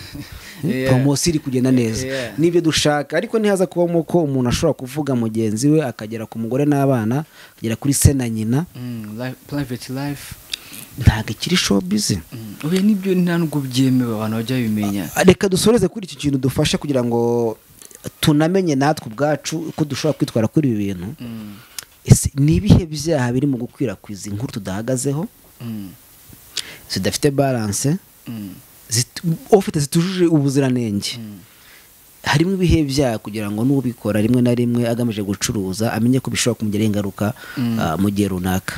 promotion iri kugenda neza, nibyo dushaka. Ariko ntihaza kubamo ko umuntu ashobora kuvuga mugenzi we akagera ku mugore n'abana, akagera kuri se na nyina. Private life ntabwo ikiri showbiz. Oya, nibyo nta nubwo byemewe, abantu bajya babimenya. Reka dusoreze kuri iki kintu dufashe kugira ngo tunamenye natwe ubwacu uko dushobora kwitwara kuri ibi bintu. Ese ni ibihe byaha biri mu gukwirakwiza inkuru tudahagazeho, zidafite balance, ufite zitujuje ubuziranenge? Harimo ibihe byaha kugira ngo n'ubikora rimwe na rimwe agamije gucuruza amenye ko bishobora kumugiraho ingaruka mu gihe runaka.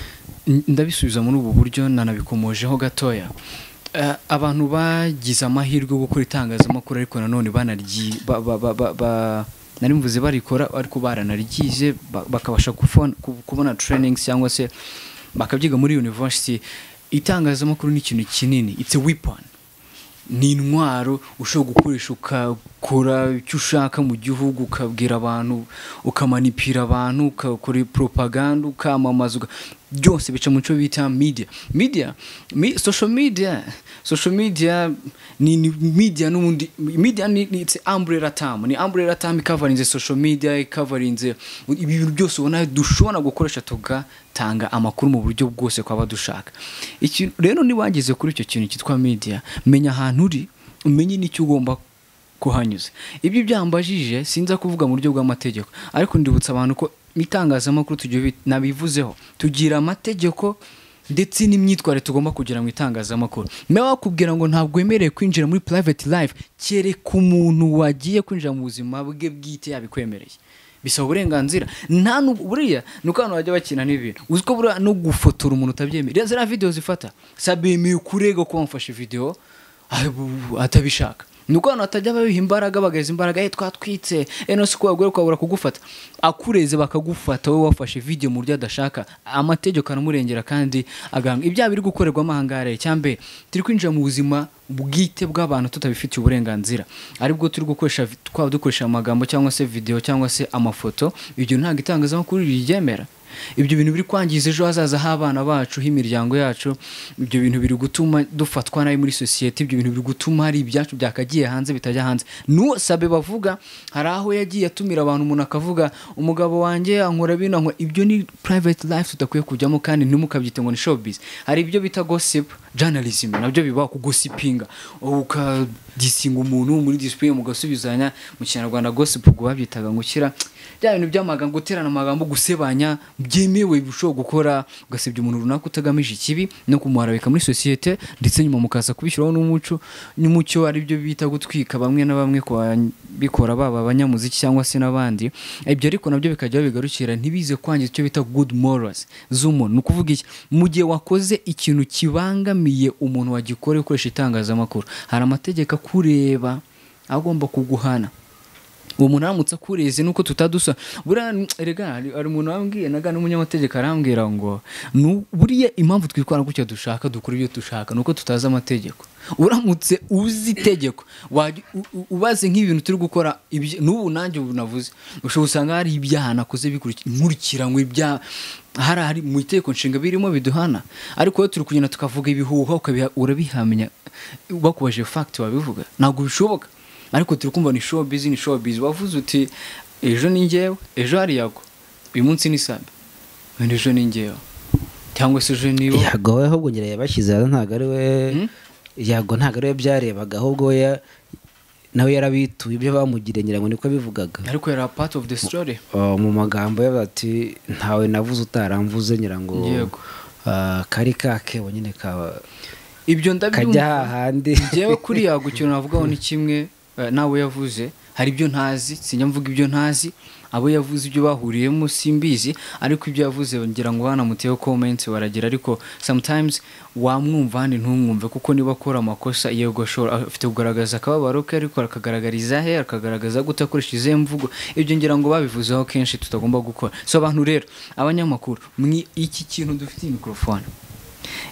Ndabisubiza muri ubu buryo, nanabikomojeho gatoya. Abantu bagize amahirwe yo gukora itangazamakuru, ariko nanone nari mvuze barikora ariko baranaryize, bakabasha kubona trainings cyangwa se bakabyiga muri university. Itangazamakuru ni ikintu kinini, it's a weapon, ni intwaro ushobora gukoresha ukakora icyo ushaka mu gihugu, ukabwira abantu, ukamanipira abantu, ukakora propaganda, ukamamaza, byose bica mu cyo bita media. Media, social media, social media ni media n'ubundi. Media ni it's umbrella term, ni umbrella term icoverinze social media, icoverinze ibi bintu byose ubona dushobora gukoresha tugatanga amakuru mu buryo bwose kwaba dushaka. Iki rero niba wageze kuri icyo kintu cyitwa media, menya ahantu uri, umenye n'icyo ugomba kuhanyuza. Ibyo byambajije sinza kuvuga mu buryo bw'amategeko, ariko ndibutsa abantu ko itangazamakuru tugiye nabivuzeho, tugira amategeko ndetse n'imyitwarire tugomba kugira mu itangazamakuru. Niba wakubwira ngo ntabwo wemerewe kwinjira muri private life, kereka umuntu wagiye kwinjira mu buzima bwe bwite yabikwemereye, bisaba uburenganzira. Nta nubwo buriya ni uko abantu bajya bakina n'ibintu, uzi ko buriya no gufotora umuntu utabyemeye, ziriya video zifata sabemeye kurega ko wamufashe video atabishaka. Ni uko abantu batajya babiha imbaraga, bagaheza imbaraga, twatwitse, no si ko bagore kwabura kugufata, akureze bakagufata wowe wafashe video mu buryo adashaka. Amategeko aramurengera kandi aganga ibyaha biri gukorerwamo aha ngaha. Rero cyambere turi kwinjira mu buzima bwite bw'abantu tutabifitiye uburenganzira, aribwo turi gukoresha, twaba dukoresha amagambo cyangwa se video cyangwa se amafoto. Ibyo ntabwo itangazamakuru riryemera. Ibyo bintu biri kwangiza ejo hazaza h'abana bacu, h'imiryango yacu. Ibyo bintu biri gutuma dufatwa nabi muri sosiyete. Ibyo bintu biri gutuma hari ibyacu byakagiye hanze bitajya hanze. N'uwo Sabe bavuga, hari aho yagiye atumira abantu, umuntu akavuga umugabo wanjye ankora bino, ankora ibyo. Ni private life tudakwiye kujyamo, kandi ntimukabyite ngo ni showbiz. Hari ibyo bita gossip journalism, nabyo bibaho, kugosipinga, ukadisinga umuntu muri discipline, mugasubizanya. Mu Kinyarwanda gossip ubwo babyitaga ngo ushyira bya bintu by'amagambo, guterana amagambo, gusebanya byemewe, ushobora gukora ugasebya umuntu runaka utagamije ikibi no kumuharabika muri sosiyete, ndetse nyuma mukaza kubishyiraho n'umuco n'umucyo, aribyo bita gutwika bamwe na bamwe bikora, baba abanyamuziki cyangwa se n'abandi. Ibyo ariko nabyo bikajya bigarukira, ntibize kwangiza icyo bita good morals z'umuntu. Ni ukuvuga iki? Mu gihe wakoze ikintu kibangamiye umuntu wagikora ukoresha itangazamakuru, hari amategeko akureba agomba kuguhana. Uwo muntu aramutse akureze nuko tutadusa. Buriya erega hari umuntu wambwiye naga n'umunyamategeko arambwira ngo buriya impamvu twitwara gutya dushaka dukora ibyo dushaka nuko tutazi amategeko. Uramutse uzi itegeko ubaze nk'ibintu turi gukora n'ubu nanjye ubu navuze, ushobora usanga hari ibyaha nakoze nkurikiranywe ibyaha hari mu itegeko nshinga birimo biduhana, ariko iyo turi kugenda tukavuga ibihuha urabihamya bakubaje fact wabivuga ntabwo bishoboka. Ariko turi kumva ni showbiz, ni showbiz. Wavuze uti ejo ni njyewe, ejo hari Yago, uyu munsi ni Sabe, wenda ejo ni njyewe cyangwa se ejo nibo. Yago we ahubwo ngira yabashyize ntabwo ari we. Yago ntabwo ari we byarebaga, ahubwo nawe yarabituye ibyo bamugiriye, ngira ngo niko bivugaga. Ariko yari part of the story. Mu magambo ye bati ntawe navuze utaramvuze, ngira ngo yego kari kake nyine ka ibyo ndabyumva kajya hahandi. Njyewe kuri Yago ikintu navugaho ni kimwe nawe yavuze, hari ibyo ntazi, sinjya mvuga ibyo ntazi, abo yavuze ibyo bahuriyemo simbizi, ariko ibyo yavuze ngira ngo banamuteho comments baragira, ariko sometimes wamwumva handi ntumwumve, kuko niba akora amakosa yego ashobora afite kugaragaza akababaro ke, ariko akagaragariza he, akagaragaza gute, akoresha izihe mvugo. Ibyo ngira ngo babivuzeho kenshi tutagomba gukora. So abantu rero abanyamakuru, iki kintu dufite microphone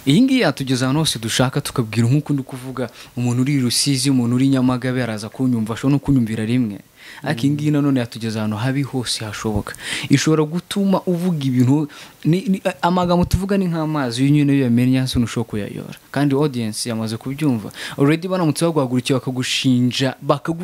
iyi ngiyi yatugeza ahantu hose dushaka, tukabwira nk'uko ndi kuvuga, umuntu uri Rusizi, umuntu uri Nyamagabe araza kunyumva, ashobora no kunyumvira rimwe. Ariko iyi ngiyi nanone yatugeza ahantu habi hose hashoboka. Ishobora gutuma uvuga ibintu, amagambo tuvuga ni nk'amazi, iyo nyine uyamennye hasi ntushobora kuyayora. Kandi audience yamaze kubyumva already, baramutse baguhagurukiye bakagushinja,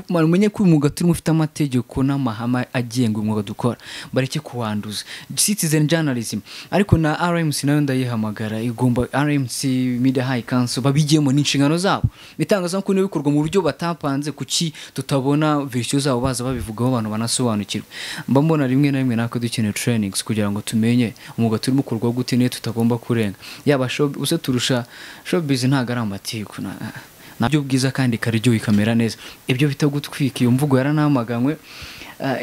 umenye ko uyu mwuga turimo ufite amategeko n'amahame agenga umwuga dukora, bareke kuwanduza. Citizen journalism, ariko na RMC nayo ndayihamagara, igomba RMC Media High Council babigiyemo n'inshingano zabo. Itangazamakuru bikorwa mu buryo batapanze, kuki tutabona version zabo baza babivugaho abantu banasobanukirwa. Mba mbona rimwe na rimwe natwe dukeneye trainings kugira ngo tumenye umwuga turimo ukorwa gute niyo tutagomba kurenga. Yaba use turusha showbiz ntago ari amatiku nabyo bwiza kandi karyoha ikamera neza. Ibyo bitagutwika iyo mvugo yaranamaganywe,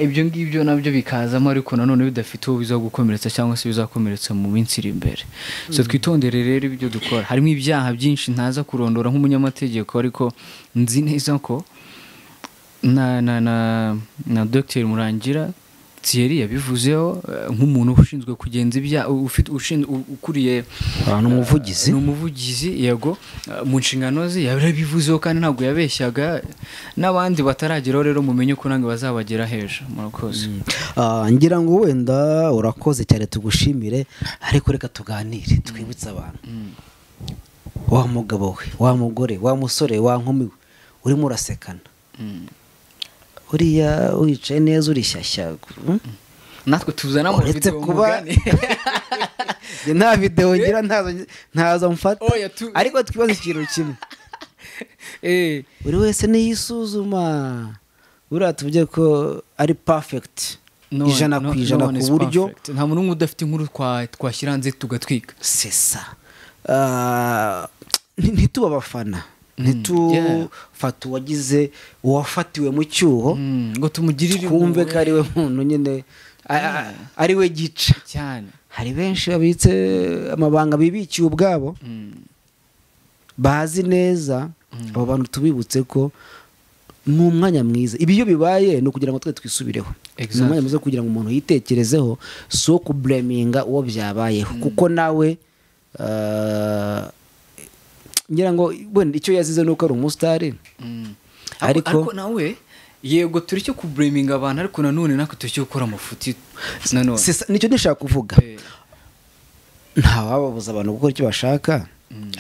ibyo ngibyo nabyo bikazamo, ariko nanone bidafite uwo bizagukomeretsa cyangwa se bizakomeretsa mu minsi iri imbere. So twitondere rero ibyo dukora. Harimo ibyaha byinshi ntaza kurondora nk'umunyamategeko, ariko nzi neza ko na Dr Murangira Thierry yabivuzeho nk'umuntu ushinzwe kugenza ibyaha, ukuriye umuvugizi, ni umuvugizi yego mu nshingano ze yabivuzeho, kandi ntabwo yabeshyaga. N'abandi batarageraho rero mumenye ko nange bazabagera hejo. Murakoze. Ngira ngo wenda urakoze cyane, tugushimire, ariko reka tuganire twibutse abantu. Wa mugabo we, wa mugore, wa musore, wa nkumi we urimo urasekana, uriya wicaye neza urishyashya, natwe tuzana mu video mugani. Nta video ngira, ntazo mfata, ariko twibaze ikintu kimwe. Buri wese niyisuzuma, buriya tuvuge ko ari perfect 100% ku buryo nta muntu n'umwe udafite inkuru twashyira hanze tugatwika. C'est ça. Ntituba abafana, ntitufata uwagize uwafatiwe mu cyuho ngo tumugirire, twumve ko ari we muntu nyine, ari we gica cyane. Hari benshi babitse amabanga bibikiye ubwabo, bazi neza. Abo bantu tubibutse ko ni umwanya mwiza. Ibi iyo bibaye ni ukugira ngo twe twisubireho. Ni umwanya mwiza kugira ngo umuntu yitekerezeho, si uwo kubleminga uwo byabayeho, kuko nawe ngira ngo wenda icyo yazize nuko ari umusitari. Ariko nawe yego turi cyo kubleminga abantu, ariko nanone natwe turi cyo gukora amafuti nanone. Nicyo ndashaka kuvuga. Nta wababuza abantu gukora icyo bashaka,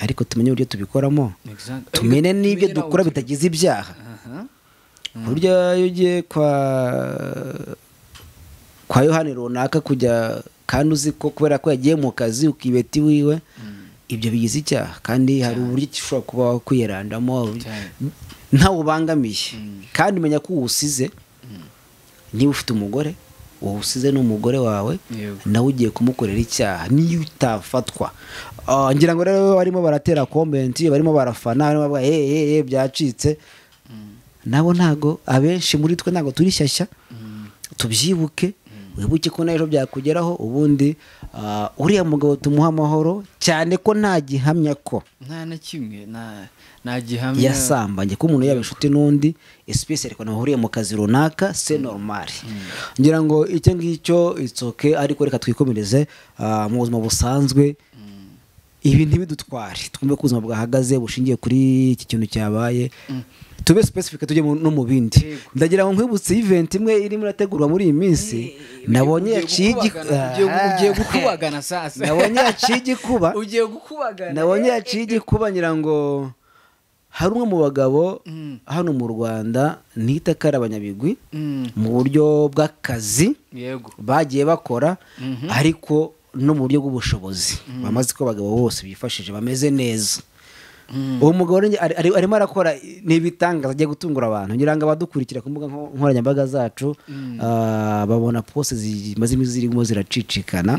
ariko tumenye uburyo tubikoramo, tumenye n'ibyo dukora bitagize ibyaha. Burya iyo ugiye kwa Yohani runaka kujya, kandi uzi ko kubera ko yagiye mu kazi ukibeta iwiwe, ibyo bigize icyaha. Kandi hari uburyo ushobora kuba kwiyerandamo ntawe ubangamiye. Kandi umenya ko uwusize, niba ufite umugore, uwusize n'umugore wawe, nawe ugiye kumukorera icyaha niyo utafatwa. Ngira ngo rero barimo baratera comment, barimo barafana, barimo bavuga byacitse. Nabo ntago abenshi muri twe ntago turi shyashya, tubyibuke. Wibuke ko n'ejo byakugeraho. Ubundi uriya mugabo tumuha amahoro, cyane ko nta gihamya ko nta na kimwe nta gihamya yasambanye, ko umuntu yaba inshuti n'undi, especially ko nahuriye mu kazi runaka, c'est normal. Ngira ngo icyo ngicyo it's okay, ariko reka twikomereze mu buzima busanzwe. Ibi ntibidutware, twumve ko ubuzima bwahagaze bushingiye kuri iki kintu cyabaye. Tube specific, tujye no mu bindi. Ndagira ngo nkwibutse event imwe irimo irategurwa muri iyi minsi. Nabonye yaciye ugiye gukubagana sasa. Nabonye yaciye igikuba. Ugiye gukubagana. Nabonye yaciye igikuba, ngira ngo hari umwe mu bagabo hano mu Rwanda nita ko ari abanyabigwi mu buryo bw'akazi bagiye bakora, ariko no mu buryo bw'ubushobozi bamaze ko abagabo bose bifashije bameze neza. Uwo mugabo arimo arakora n'ibitangaza, agiye gutungura abantu. Ngira ngo abadukurikira ku mbuga nkoranyambaga zacu babona post zimaze iminsi zirimo ziracicikana.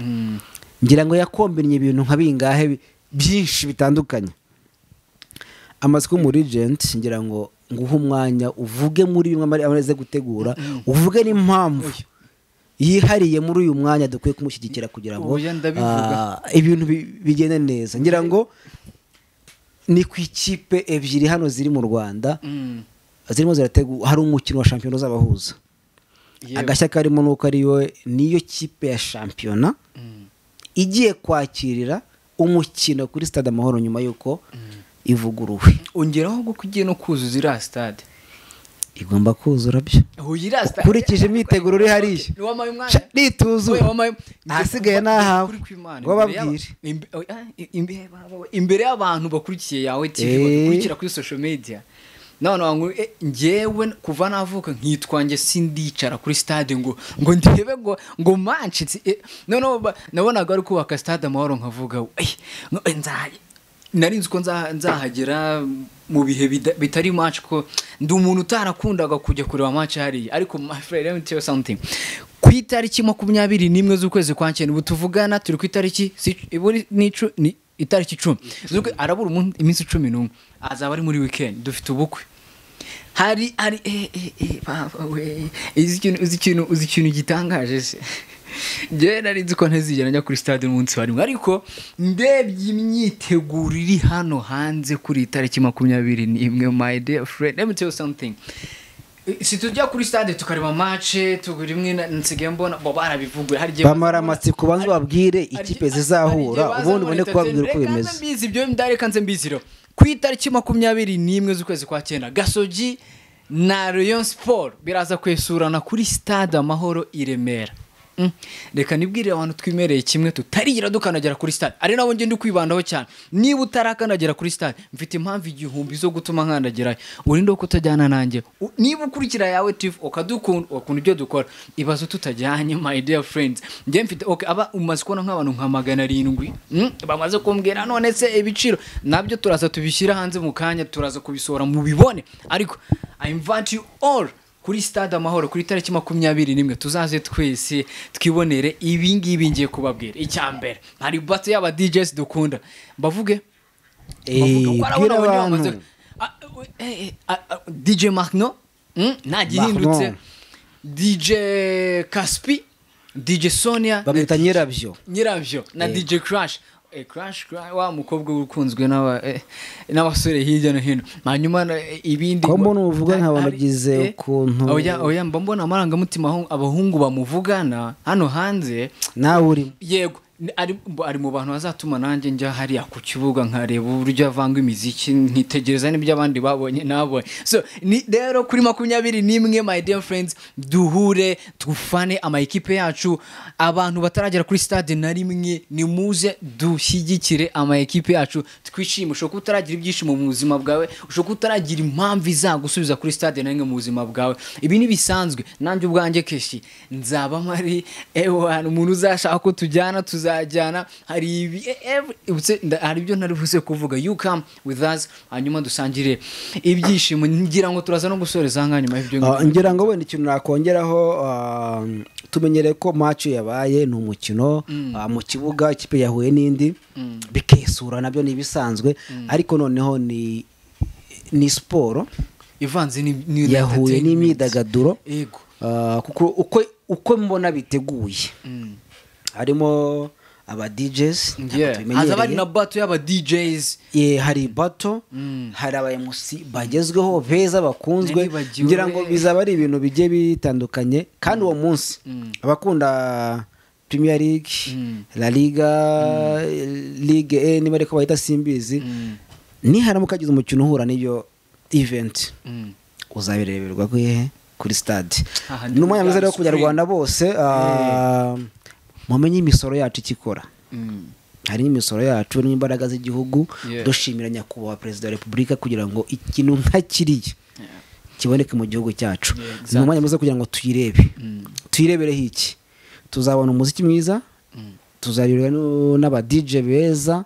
Ngira ngo yakombinye ibintu nka bingahe byinshi bitandukanye. Amatsiko muri Regent, ngira ngo nguhe umwanya uvuge muri bimwe amaze gutegura, uvuge n'impamvu yihariye muri uyu mwanya dukwiye kumushyigikira kugira ngo ibintu bigende neza. Ngira ngo ni ku ikipe ebyiri hano ziri mu Rwanda zirimo zirategura, hari umukino wa shampiyona uzabahuza. Agashya karimo nuko ariyo niyo kipe ya shampiyona igiye kwakirira umukino kuri Stade Amahoro nyuma yuko ivuguruwe. Ongeraho ko ugiye no kuzuza iriya stade. Igomba kuzura byo. Ukurikije imyiteguro uri hariya. Nituzuye. Ahasigaye nahawe. Ngo babwire. Imbere y'abantu bakurikiye Yawe TV, bakurikira kuri social media. None ngo njyewe kuva navuka nkitwa nge sindicara kuri stade ngo ndebe ngo match. None nabonaga ari kubaka Stade Amahoro nkavuga nzaye nari nzi ko nzahagera mu bihe bitari match, ko ndi umuntu utarakundaga kujya kureba match hariya. Ariko my friend, let me tell you something. Ku itariki 21 z'ukwezi kwa 9, ubu tuvugana turi ku itariki ni itariki 10, arabura iminsi 11, azaba ari muri weekend, dufite ubukwe. Hari baba we, uzi ikintu gitangaje se. Njye nari nzi ko ntazigera njya kuri stade umunsi wa rimwe, ariko ndebye imyiteguro iri hano hanze kuri itariki 21, my dear friend, let me tell you something. Si tujya kuri stade tukareba match tugurimwe nsigaye mbona bo barabivuguye, hari gihe bamara amatsiko banze babwire ikipe zizahura, ubundi ubone kubabwira uko bimeze. Mbizi ibyo ndareka nze mbiziro. Ku itariki 21 z'ukwezi kwa 9, Gasogi na Rayon Sport biraza kwesurana kuri Stade Amahoro i Remera. Reka nibwirire abantu twimereye kimwe tutarigira dukanagera kuri stade, ari nabo nge ndi kwibandaho cyane. Niba utarakanagera kuri stade, mfite impamvu igihumbi zo gutuma nkandagerayo, urinde ko utajyana nanjye. Niba ukurikira Yawe TV ukadukunda, ukunda ibyo dukora, ibazo tutajyanye my dear friends. Nge mfite okay, aba umaze kubona nk'abantu nka 700 bamaze kumbwira none se ibiciro nabyo turaza tubishyira hanze mu kanya, turaza kubisohora mubibone. Ariko I invite you all kuri Stade Amahoro kuri tariki 21, tuzaze twese twibonere ibi ngibi ngiye kubabwira. Icyambere hari battle y'aba DJs dukunda, bavuge DJ Marno nta gihindutse, DJ Caspi, DJ Sonia bamwita Nyirabyo na DJ Crash. Crash wa mukobwa ukunzwe n'abasore hirya no hino. Hanyuma ibindi ko mbona uvuga nk'abagize ukuntu oya mba mbona amarangamutima abahungu bamuvugana hano hanze nawe uri yego ari mu bantu bazatuma nanjye njya hariya ku kibuga nkareba uburyo avanga imiziki, nkitegereza n'ibyo abandi babonye nabonye. So ni rero kuri 21, my dear friends, duhure tufane ama ekipe yacu. Abantu bataragera kuri stade na rimwe, ni muze dushyigikire ama ekipe yacu, twishime. Ushobora kuba utaragira ibyishimo mu buzima bwawe, ushobora kuba utaragira impamvu izagusubiza kuri stade na rimwe mu buzima bwawe. Ibi ni bisanzwe, nanjye ubwanjye keshi nzaba mari ewana, umuntu uzashaka ko tujyana tuzajyana. Hari ibi hari ibyo ntari buze kuvuga. You come with us, hanyuma dusangire ibyishimo. Ngira ngo turaza no gusoreza hanga nyuma y'ibyo. Ngira ngo wenda ikintu nakongeraho, tumenyere ko match yabaye ni umukino mu kibuga, ikipe yahuye n'indi bikesura, nabyo ni ibisanzwe. Ariko noneho ni siporo ivanze yahuye n'imyidagaduro. Yego, kuko uko uko mbona biteguye, harimo aba DJs hazaba hari na bato y'aba DJs. Hari bato, hari aba MC bagezweho beza bakunzwe, ngira ngo bizaba ari ibintu bigiye bitandukanye. Kandi uwo munsi abakunda Premier League, La Liga, Ligue E niba ariko bahita simbizi, niharamuka hagize umukino uhura n'iyo event uzabireberwa kuri stade. Ni umwanya mwiza rero ku Banyarwanda bose, mumenye imisoro yacu ikikora. Hari imisoro yacu n'imbaraga z'igihugu. Dushimira nyakubahwa Perezida wa Repubulika kugira ngo ikintu nka kiriya kiboneke mu gihugu cyacu. Ni umwanya mwiza kugira ngo tuyirebe, tuyirebereho iki? Tuzabona umuziki mwiza, tuzarira n'aba DJ beza,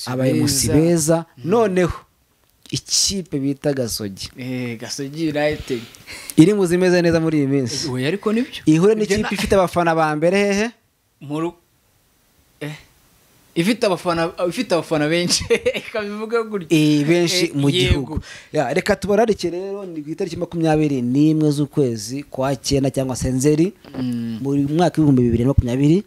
aba MC beza. Noneho ikipe bita Gasogi, Gasogi United iri mu zimeze neza muri iyi minsi. Oya ariko nibyo ihure n'ikipe ifite abafana ba mbere hehe mu ifite abafana benshi ikabivuga gutyo, benshi mu gihugu. Reka tubararike rero, ni ku itariki 21 z'ukwezi kwa 9 cyangwa se Nzeri mu mwaka 2020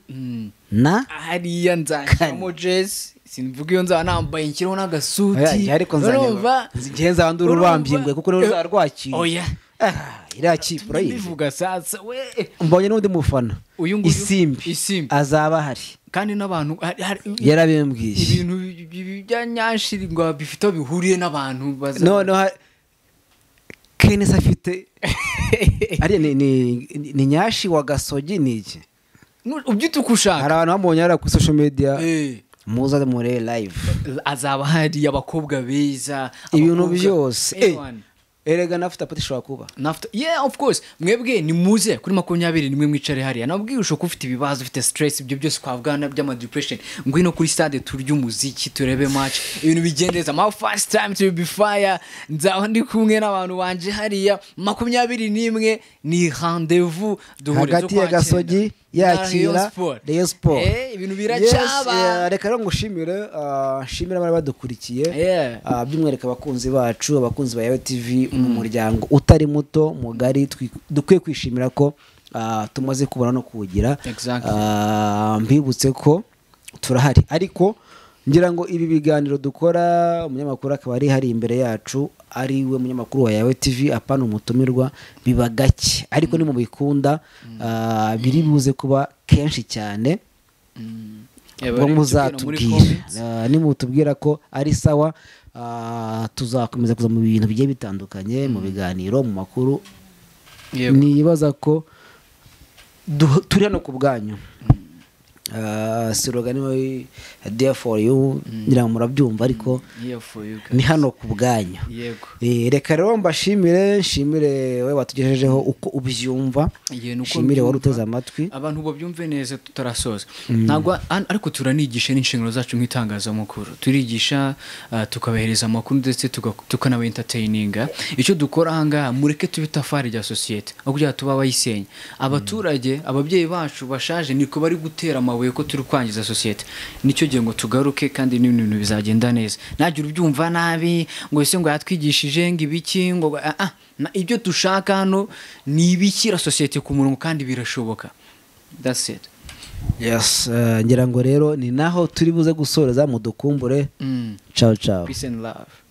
na hariya nzashyiramo jezi, simvuga iyo nzaba nambaye nshyiraho n'agasuti, ariko nzangenza nduru rubambyingwe kuko rero uzarwakira. Oya iriya kipe urayivuga sasa we. Mbonye n'undi mufana Isimbi azaba ahari, kandi n'abantu yarabimbwiye ibintu bya Nyanshiri ngo bifite bihuriye n'abantu baza. Noneho Kenesi afite ari ni Nyashi wa Gasogi ni iki ubyita uko ushaka. Hari abantu bamubonye hariya kuri social media, muza mure live azaba hari abakobwa beza, ibintu byose. Erega nafta pati ishobora kuba nafta, yeah of course. Mwebwe ni muze kuri 21 mwicare hariya, nabwiye ushoka ufite ibibazo, ufite stress, ibyo byose twavugana by'ama depression, ngwino kuri stade turye umuziki, turebe match, ibintu bigendeza. My first time to be fire, nzaba ndi kumwe n'abantu banje hariya 21 ni rendez-vous duhure hagati ya Gasogi yakira Rayon Sport. Ibintu biracaba. Reka rero ngushimire, nshimira abari badukurikiye, by'umwihariko abakunzi bacu, abakunzi ba Yawe TV, mu muryango utari muto mugari dukwiye kwishimira ko tumaze kubona no kuwugira. Mbibutse ko turahari, ariko ngira ngo ibi biganiro dukora umunyamakuru akaba ari hari imbere yacu, ari we munyamakuru wa Yawe TV, apana umutumirwa, biba gake, ariko ni mu bikunda biri buze kuba kenshi cyane. Ubwo muzatubwira, nimutubwira ko ari sawa, tuzakomeza kuza mu bintu bigiye bitandukanye, mu biganiro, mu makuru. Nibaza ko turi hano ku bwanyu. Slogan ni there for you, ngira ngo murabyumva, ariko ni hano ku bwanyu. Reka rero mbashimire, nshimire we watugejejeho uko ubyumva, nshimire wari uteze amatwi, abantu babyumve neza tutarasoza. Ntabwo ariko turanigisha n'inshingano zacu nk'itangazamakuru, turigisha tukabahereza amakuru ndetse tukanaba entertaininga. Icyo dukora aha ngaha, mureke tube itafari rya sosiyete, aho kugira tuba bayisenya. Abaturage, ababyeyi bacu bashaje niko bari gutera amabuye ko turi kwangiza sosiyete. Nicyo gihe ngo tugaruke, kandi n'ibintu bizagenda neza. Nagira ubyumva nabi ngo ese ngo yatwigishije ngo ibiki, ngo ibyo dushaka hano ni ibikira sosiyete ku murongo, kandi birashoboka. That's it. Yes, ngira ngo rero ni naho turi buze gusoreza, mudukumbure. Ciao ciao. Peace and love.